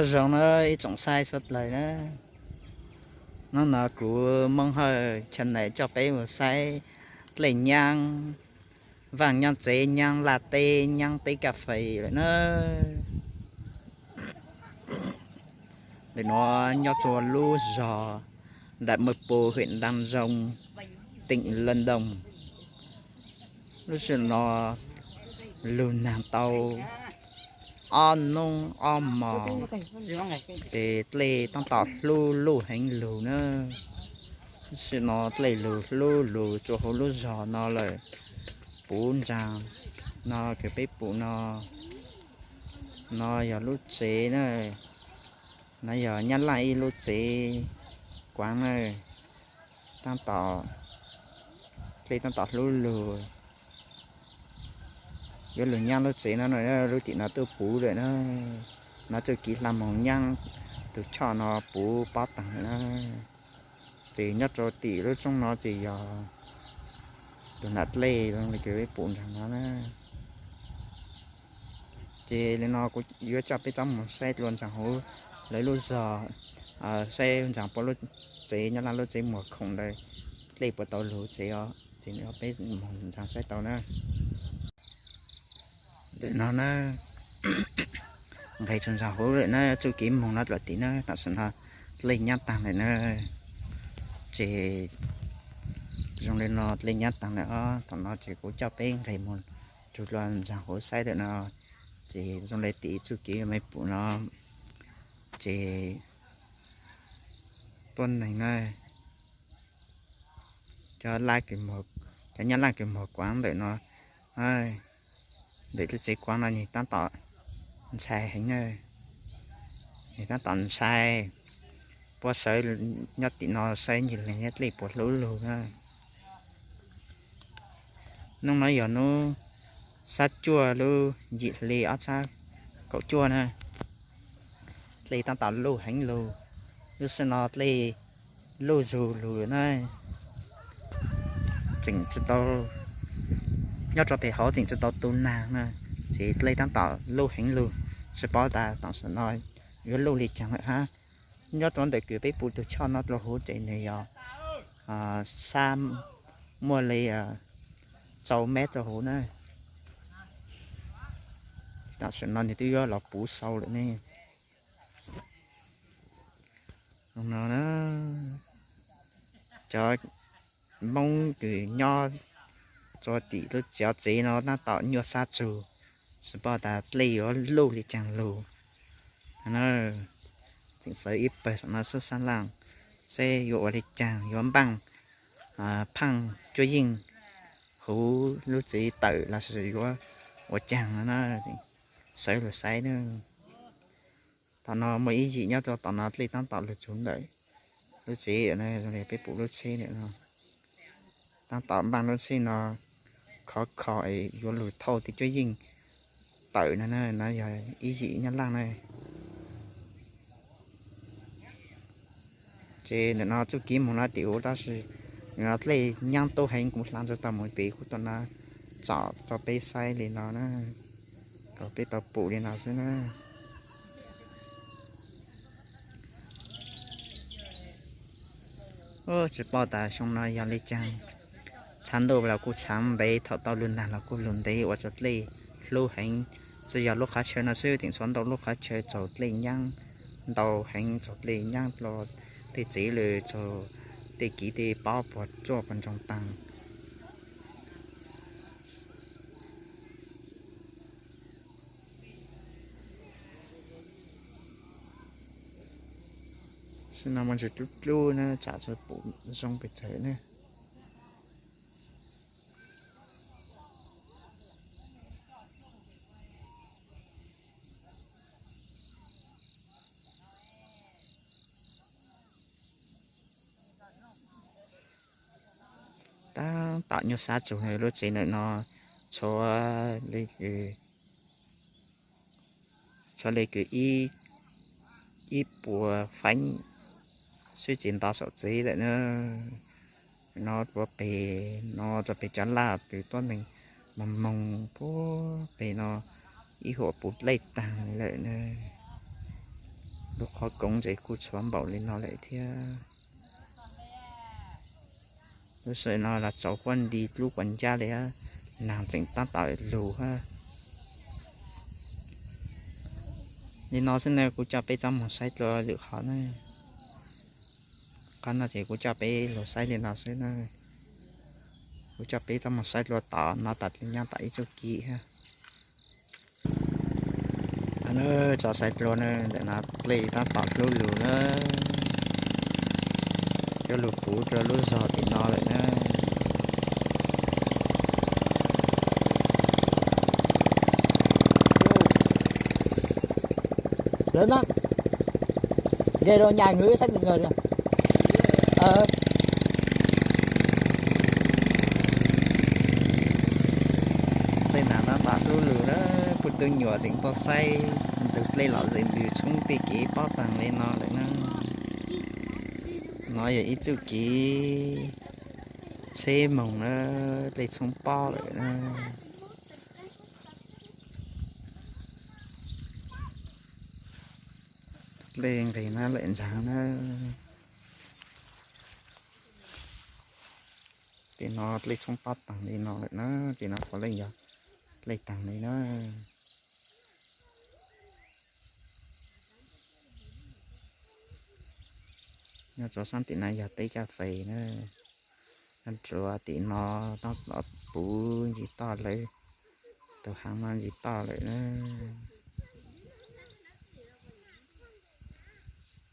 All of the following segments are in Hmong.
Zoo na ib tsoom saib suav dlawg na, hnub no kuv Moob Hawj channel coj peb mus saib dlej nyaab, vaaj nyaab tsev, nyaab laj teb, nyaab teb kas fes lawm na. Ntawm nuav nyob rua lub zog Đại Mơ Pô, huyện Đam Rông, tỉnh Lâm Đồng. Lub sij hawm no lug naag tau ob nub ob mos, ces dlej taab tom hlub luj heev lug na. Lub sij hawm no dlej lug hlub lug rua huv lub zog no lawm. Puv ntsaag no kws peb pum no, no yog lub tsev na, no yog Nyab Laj ib lub tsev kuaav na, taab tom, dlej taab tom hlub lug. Yuav lug nyaab lub tsev no, lub tim no tuaj puv lawm na. No txuj kev hla moog nyaab tug choj no puv pob taag lawm na. Ces nyob rua tim lub roob no ces yog tug nam dlej le kws peb pum nraag no na. Ces le no kuv yuav coj peb tsob moog saib dlua ntsaag huv lawv lub zog, saib ntsaag puab lub tsev, Nyab Laj lub tsev muag khoom ntawd, dlej puas tau lug tsev os, ces peb moog ntsaag saib tau na. Ntawm no na, nqes tsuag ntsaag huv lawm na, txuj kev moog no dlua tim na, tam sim no dlej nyaab taag lawm na. Ces zoo le no dlej nyaab taag lawm os, tam no ces kuv coj peb nqes moog tsuag dlua ntsaag huv saib lawm no. Ces zoo le tim txuj kev mej pum no, ces tuab neeg na, cov, cov Nyab Laj kws muag kuaav ntawm no, ntawm lub tsev kuaav no nwg taab tom ntshai heev na, nwg taab tom ntshai. Puab sawv nyob tim no saib ncig leeg nyob dlej puas hlub lug na. Nub no yog nub sab cuaj lub yim hli ob txhab kaum cuaj na. Dlej taab tom luj heev lug, lub sij hawm no dlej luj zug lug na. Tseem tsi tau, nyob rua pem hauv tseem tsi tau tu naag na, ces dlej taab tom luj heev lug, tsi paub tas tam sim no yuav luj le caag lawm hab. Nyob rua ntawm kws peb pum tug choj no dlua huv ces nwg yog sab muaj le rau mev dlua huv na. Tam sim no nwg twb yuav los puv sau lawm ne. No, cov Moob kws nyob rua tim lub cov tsev no taab tom nyuaj sab tsug, tsi paub tas dlej yuav luj le caag lug. Tseem sawv ib pawg saum no xwb sab laaj, seb yuav ua le caag, yuav npaaj phaaj cuab yeej huv lub tsev tawm lossis yuav ua caag na. Sawv lug saib na. Tom no muaj ib yim nyob rua tom no dlej taab tom lug txug ntawm lub tsev, peb pum lub tsheb ntawm no, taab tom npaaj lub tsheb no khov kho es yuav lug thauj tej cuab yeej tawm no na, no yog ib yim Nyab Laj na. Ces ntawm no txuj kev moog no tim huv tab sis nws dlej nyaab tub heev, kuv hla ntsis tau moog pem kuv tuaj no tsom rua peb saib le no na, kom peb tau pum le no xwb na. Tsi paub tas xyoo no yog le caag, tshav ntuj los kuj tshav ntev, thaum tau lug nag los kuj lug ntev ua rua dlej hlub heev. Tsi yog lub qhov chaw no xwb, tseem tshuav ntau lub qhov chaw txaus dlej nyaab ntau heev, txaus dlej nyaab dlua, tej tsev le txaus tej kev tej pob puas tsuaj puas ntsoog taag. Sim no muaj ntsis dlub dlub na, tsam tsi pum zoo pes tsawg na. Taab tom nyuaj sab tsug, lub tsev ntawm no tshuav le, tshuav le kws ib puas feeb xwb ces nto saum tsev lawm na. No puag pem no rua pem cov laj kws tuab neeg moog moog puag pem no ib huam puv dlej taag lawm na. Lub qhov koov ces kuj tshuav npaum li no lawm thiab. Lub sij hawm no los tsaus huab nti dlub quas ncab li, nag tseem tab tom lug hab. Li no xwb na, kuv coj peb tsob mus saib dlua lwm qhov na. Qhov no ces kuv coj peb lug saib li no xwb na. Kuv coj peb tsob mus saib dlua tom no, tom dlej nyab tom ib txuj kiv hab. Tsob saib dlua na, ntawm no dlej tab tom hlub lug na, coj lug puv rua lub zog tim no lawm na. Lawv no, de rau nyas nws sab kis kawg. Dlej nag tab tom hlub lug na, kuv tub nyuam tseem tuaj saib ntug dlej los ze ntws tshoob tej kev pob taag li no lawm na. No yog ib txuj kev tsheb moog na, dlej tshoob pob lawm na. Dlej nqis na lawm ntsaag na. Tim no dlej tshoob pob taag li no lawm na, tim no puav leej yog dlej taag li na. Nyob rua sab tim no yog teb caj fes na, nyob rua tim no tab tom puv ntsis toj lawm, tus haav no ntsis toj lawm na.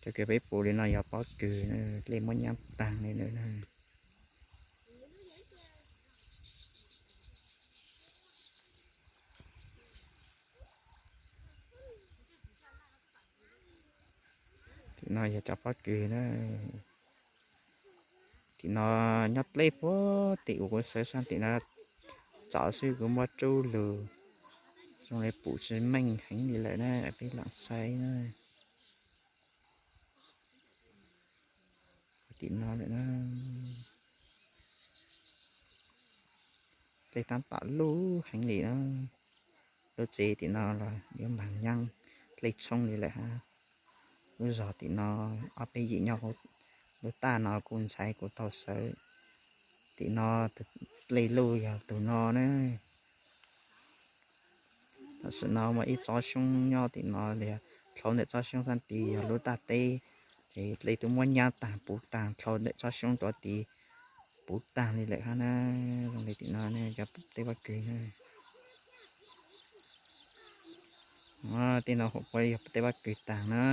Cov kws peb puv li no yog pob kws, dlej muab nyab taag li lawm na. Tim no yog cov pob kws na. Tim no nyob dleb puag tim uas kuv sawv sab tim no tso xwb, kuv muab rub lug zoo le pum tsis meej heev li lawm na, peb lam saib na. Tim no lawm na, dlej tab tom lub heev li na. Lub tsev tim no los yuav npaag nyaab dlej tshoob li lawm hab. Lub zog tim no ob peb yim nyob hauv lub taj no kuj ntshai kuv tau sawv. Tim no dlej luj yog tug no na. Tam sim no muaj ib tsob xyoob nyob tim no li, dlhau ntawm tsob xyoob sab tid yog lub taj teb, ces dlej twb muab nyab taag puv taag dlhau ntawm tsob xyoob tuav tid puv taag li lawm hab na. Zoo li tim no cov teb pob kws na. Tej no huam puav yog teb pob kws taag na.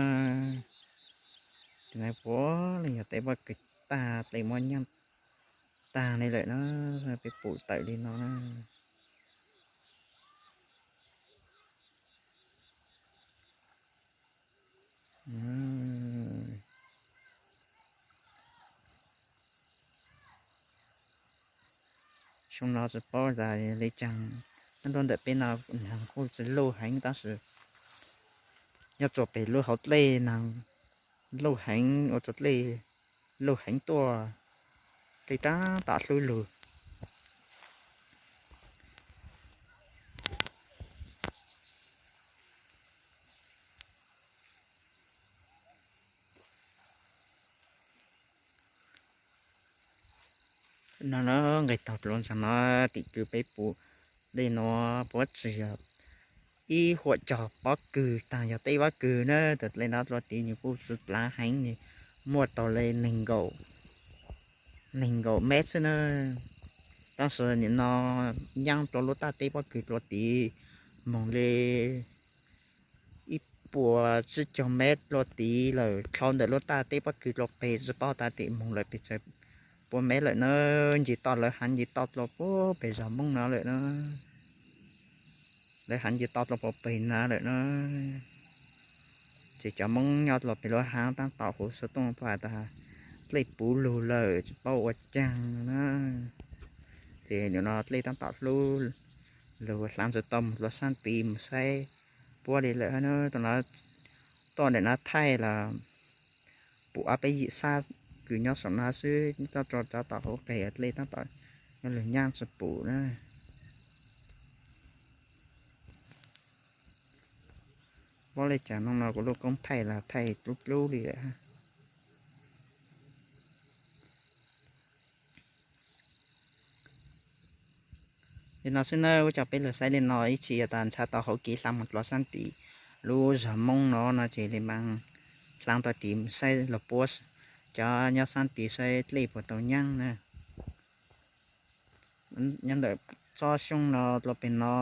Tim no puav leej yog teb pob kws taag, dlej muab nyab taag li lawm na, peb pum tawm li no na. Xyoo no tsis paub tas li caag, nyob rau ntawm peb no naag kuj tsis luj heev tab sis nyob rua pem lub hauv dlej naag luj heev, ua rua dlej luj heev tuaj, dlej tab tom hlub lug. No nqis taag dlua ntsaag no, tim kws peb pum dlej no puav tsuas yog ib huam cog pob kws taag, yog teb pob kws na. Tus dlej no dlua tid nws kuj tsis plaav heev, nws muaj tau li neeg nkaum, neeg nkaum mev xwb na. Tab sis nim no nyaab dlua lub taj teb pob kws dlua tid moog li ib puas tsib caug mev dlua tid lawm, dlhau ntawm lub taj teb pob kws dlua pem tsis paub tas tim moog lawm pes tsawg puas mev lawm na. Ncig toj lawv haav ncig toj dlua puag pem zog Moob no lawm na. Lawv haav ncig toj dlua puag pem na lawm na. Ces cov Moob nyob dlua pem lub haav tab tom huv xov tooj tuaj has tas dlej puv lug lawm tsis paub ua caag na. Ces nim no dlej tab tom hlub lug hlaav tsis tau moog dlua sab tid moog saib puab li lawm na. Tau no tuaj ntawm no thaij los pum ob peb yim sab kws nyob saum no xwb, nyob rua cov tom hauv peg dlej tab tom nyob lug nyaab tsis pum na. Paub li cas no no kuv lub koob thaij los thaij dub dub li lawm. Li no xwb na, kuv coj peb lug saib li no, ib txhia tas ntshaw tau hauv kev hla moog dlua sab tid lub zog Moob no no ces li mas hla tau tid saib los puab cov nyob sab tid saib dlej puas tau nyaab na. Nyob ntawm tsob xyoob no dlua peg no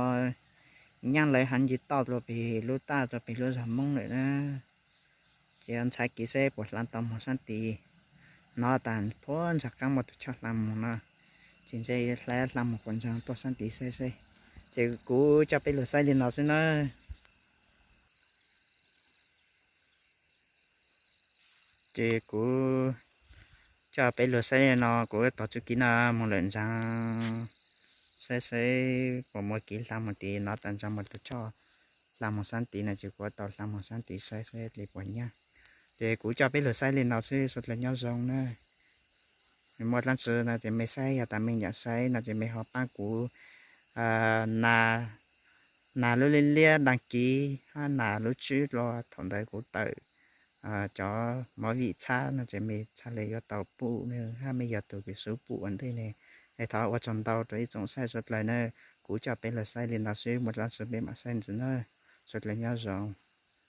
nyaab lawv heev ntsis toj dlua peg lub taj dlua peg lub zog Moob lawm na. Ces ntshaw kev saib puas hla tau moog sab tid. Nov tas puab ntsag qaab muaj tug choj hla moog no, ces ntshe hla hla moog puas ntsaag tuaj sab tid saib saib. Ces kuv coj peb lug saib li no xwb na. Ces kuv coj peb lug saib li no, kuv tog txuj kev no moog lawm ntsaag saib saib puas muaj kev hla moog tid. Nov tas ntsaag muaj tug choj hla moog sab tid no ces kuv tau hla moog sab tid saib saib li puas nyaab. Ces kuv coj peb lug saib li no xwb, suav dlawg nyob zoo na. Muaj dlaab tsi no ces mej saib, yog tas mej nyaam saib no ces mej ho paab kuv nas lub liab liab đăng ký hab nas lub tswb dlua, thaum ntawd kuv tawm cov movie txhab no ces mej txhaj le yuav tau pum na, hab mej yog tug kws xub pum ua ntej ne. Es thov ua tsaug ntau rua ib tsoom saib suav dlawg na, kuv coj peb lug saib li no xwb, muaj dlaab tsi peb maam saib ntxiv na, suav dlawg nyob zoo.